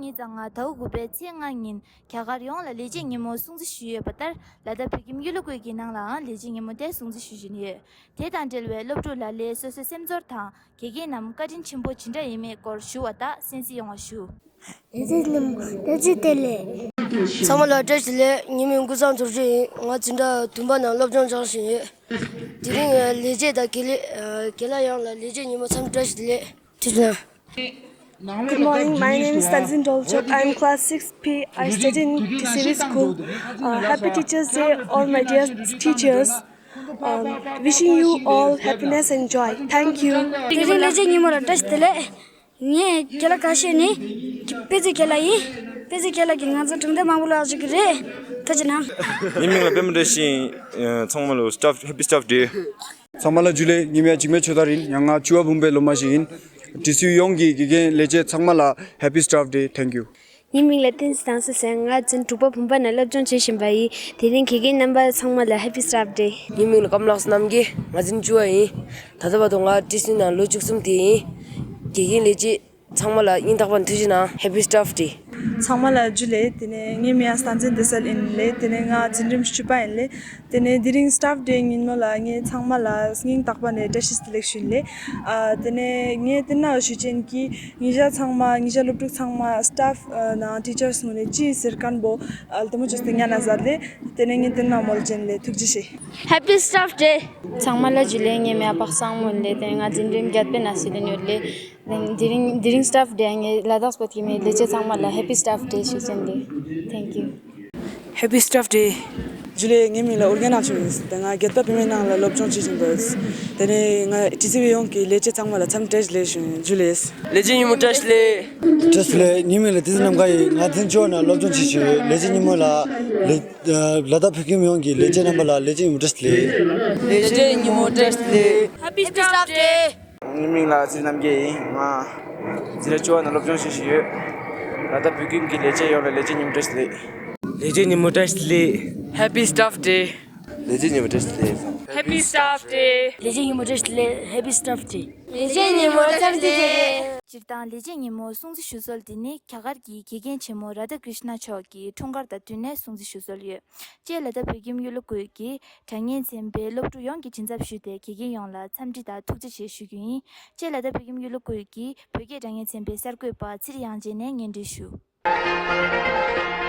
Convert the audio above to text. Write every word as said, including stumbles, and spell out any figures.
ཉིས་སྟོང་ཉི་ཤུ་རྩ་ལྔ་ཟླ་བ་དགུ་པའི་ཚེས་ལྔ་ཉིན་རྒྱ་གར་ཡོངས་ལ་ལས་བྱེད་ཉིན་མོ་སྲུང་བརྩི་ཞུས་ཡོད་པ་ལྟར། ལ་དྭགས་བོད་ཁྱིམ་གཡུ་ལོ་ཁུལ་གྱི་ནང་ལའང་ལས་བྱེད་ཉིན་མོ་དེ་སྲུང་བརྩི་ཞུ་བཞིན་ཡོད། དེ་དང་འབྲེལ་བའི་སློབ་ཕྲུག་ལ་ལས་སོ་སོའི་སེམས་ཚོར་དང་། དགེ་རྒན་རྣམས་བཀའ་དྲིན་ཆེན་པོ་ཇི་འདྲ་ཡིན་མིན་སྐོར་ཞུ་བ་དག་གསན་གཟིགས་ཡོང་བ་ཞུ། ལས་བྱེད་ཉིན་མོ་བཀྲ་ཤིས་བདེ་ལེགས། ཚང་མ་ལ་བཀྲ་ཤིས་བདེ་ལེགས། ངའི་མིང་ཀུན་བཟང་ཚོར་ཅན་ཡིན། ང་འཛིན་གྲྭ་བདུན་པ་ནང་སློབ་སྦྱོང་སྦྱང་བཞིན་ཡོད། དེ་རིང་ལས་བྱེད་དང་དགེ་ལས་དགེ་ལགས་ཡོངས་ལ་ལས་བྱེད་ཉིན་མོ་འཚམས་བཀྲ་ཤིས་བདེ་ལེགས། ཁྱེད་ཚོ། Good morning. My name is Tanzin Dolchok. I am class six P. I study in T C V school. Uh, happy Teachers' Day, all my dear teachers. Um, wishing you all happiness and joy. Thank you. དེ་རིང་ལས་བྱེད་ཉིན་མོ་ལ་བཀྲ་ཤིས་བདེ་ལེགས། ངས་རྒན་ལགས་ཁ་ཤས་ནི་དཔེ་མཛོད་རྒན་ལགས་ཡིན། དཔེ་མཛོད་རྒན་ལགས་ཀྱིས་ང་ཚོར་གྲུབ་འབྲས་མང་པོ་བསླབ་བཅུག་གི་རེད། ཐུགས་རྗེ་གནང་། ངའི་མིང་ལ་པད་མ་བཀྲ་ཤིས་ཡིན། ཚང་མ་ལ་staff, happy staff day. ཚང་མ་ལ་འཇུ་ལེ། ངའི་མིང་ལ་འཇིགས་མེད་ཆོས་དར་ཡིན། ཡང་ང་བཅུ་པ་བུམ་པའི་སློབ་མ་ཞིག་ཡིན། ཊི་སི་ཡུ་ཡོངས་ཀྱི་དགེ་རྒན་ལས་བྱེད་ཚང་མ་ལ་happy staff day. Thank you. ངའི་མིང་ལ་བསྟན་འཛིན་དྭགས་སེང་། ང་འཛིན་དྲུག་པ་བུམ་པ་ནང་སློབ་སྦྱོང་བྱེད་བཞིན་པ་ཡིན། དེ་རིང་དགེ་རྒན་རྣམ་པ་ཚང་མ་ལ་happy staff day. ངའི་མིང་ལ་ཀམ་ལགས་རྣམ་རྒྱལ། ང་འཛིན་བཅུ་པ་ཡིན། ད་ལྟ་བར་དུ་ང་ཊི་སི་ཡུ་ནང་ལོ་བཅུ་གསུམ་དེ་ཡིན། དགེ་རྒན་ལས་བྱེད་ཚང་མ་ལ་སྙིང་ཐག་པ་ནས་ཐུགས་རྗེ་གནང་། Happy Staff Day. ཚང་མ་ལ་འཇུ་ལེ། དེ་ནས་ངའི་མིང་ལ་སྟངས་འཛིན་བདེ་གསལ་ཡིན་ལེ། དེ་ནས་ང་འཛིན་རིམ་བཞི་པ་ཡིན་ལེ། དེ་ནས་དེ་རིང་staff day ཉིན་མོ་ལ་ངས་ཚང་མ་ལ་སྙིང་ཐག་པ་ནས་བཀྲ་ཤིས་བདེ་ལེགས་ཞུ་ཡིན་ལེ། ཨ། དེ་ནས་ངས་དེ་ན་ཞུ་ཅན་གྱི་ཉེ་ཞ་ཚང་མ། ཉེ་ཞ་སློབ་ཕྲུག་ཚང་མ་staff ནང་teachers ངོས་ནས་ཅི་ཟེར་མཁན་པོ་ལྟད་མོ་བྱས་ཏེ་ཉན་ན་མཛད་ལེ། དེ་ནས་ངས་དེ་ན་མོལ་ཅན་ལེ། ཐུགས་རྗེ་ཆེ། Happy Staff Day. ཚང་མ་ལ་འཇུ་ལེ། ངའི་མིང་ལ་པག་སང་མོན་ལེ། དེ་ནས་ང་འཛིན་རིམ་བརྒྱད་པའི་ནང་སླེབས་ཡོད་ལེ། དེ་རིང་དེ་རིང་staff day ངས་ལ་དྭགས་སྐོར་གྱི་མི་ལས་བྱེད་ཚང་མ་ལ་happy staff day ཞུ་ཅན་ལེ། Thank you. Happy Staff Day. འཇུ་ལེ། ངའི་མིང་ལ་ཨོ་རྒྱན་ནག་ཆུང་ཡིན། དེ་ང་བརྒྱད་པ་བུད་མེད་ནང་ལ་སློབ་སྦྱོང་བྱེད་བཞིན་པ་ཡིན། དེ་ནས་ང་ཊི་སི་ཝི་ཡོངས་ཀྱི་ལས་བྱེད་ཚང་མ་ལ་འཚམས་བཀྲ་ཤིས་བདེ་ལེགས་ཞུ་ཡིན། འཇུ་ལེ། ལས་བྱེད་ཉིན་མོ་བཀྲ་ཤིས་བདེ་ལེགས། བཀྲ་ཤིས་བདེ་ལེགས། ངའི་མིང་ལ་བསྟན་འཛིན་ནམ་མཁའ་ཡིན། ང་འཛིན་བཅུ་པ་ནང་སློབ་སྦྱོང་བྱེད་བཞིན་ཡོད། ལས་བྱེད་ཉིན་མོ་ལ་ལས་ལ་དྭགས་བོད་ཁྱིམ་ཡོངས་ཀྱི་ལས་བྱེད་རྣམ་པ་ལ་ལས་བྱེད་ཉིན་མོ་བཀྲ་ཤིས་བདེ་ལེགས། ལས་བྱེད་ཉིན་མོ་བཀྲ་ཤིས་བདེ་ལེགས། Happy Staff Day. ངའི་མིང་ལ་ཚེ་རིང་རྣམ་རྒྱལ་ཡིན། ང་འཛིན་གྲྭ་བཅུ་པ་ནང་སློབ་སྦྱོང་བྱེད་བཞིན་ཡོད། ལ་དྭགས་བོད་ཁྱིམ་གྱི་ལས་བྱེད་ཡོངས་ལ་ལས་བྱེད་ཉིན་མོ་བཀྲ་ཤིས་བདེ་ལེགས། ལས་བྱེད་ཉིན་མོ་བཀྲ་ཤིས་བདེ་ལེགས། Happy Staff Day. ལས་བྱེད་ཉིན་མོ་བཀྲ་ཤིས་བདེ་ལེགས། Happy Staff Day. ལས་བྱེད་ཉིན་མོ་བཀྲ་ཤིས་བདེ་ལེགས། Happy Staff Day. ལས་བྱེད་ཉིན་མོ་བཀྲ་ཤིས་བདེ་ལེགས། སྤྱིར་བཏང་ལས་བྱེད་ཉིན་མོ་སྲུང་བརྩི་ཞུ་སྲོལ་འདི་ནི་རྒྱ་གར་གྱི་དགེ་རྒན་ཆེན་མོ་རཱ་དྷ་ཀྲིཤ་ན་མཆོག་གི་འཁྲུངས་སྐར་དང་བསྟུན་ནས་སྲུང་བརྩི་ཞུ་སྲོལ་ཡོད། ཅེས་ལ་དྭགས་བོད་ཁྱིམ་གཡུ་ལོ་ཁུལ་གྱི་དྲ་བརྙན་ཚན་པའི་སློབ་ཕྲུག་ཡོངས་ཀྱིས་མགྲིན་ཚབ་ཞུས་ཏེ། དགེ་རྒན་ཡོངས་ལ་འཚམས་འདྲི་དང་ཐུགས་རྗེ་ཆེ་ཞུ་རྒྱུ་ཡིན། ཅེས་ལ་དྭགས་བོད་ཁྱིམ་གཡུ་ལོ་ཁུལ་གྱི་བོད་སྐད་དྲ་བརྙན་ཚན་པའི་གསར་འགོད་པ་ཚེ་རིང་དབྱངས་ཅན་ནས་སྙན་སྒྲོན་ཞུ།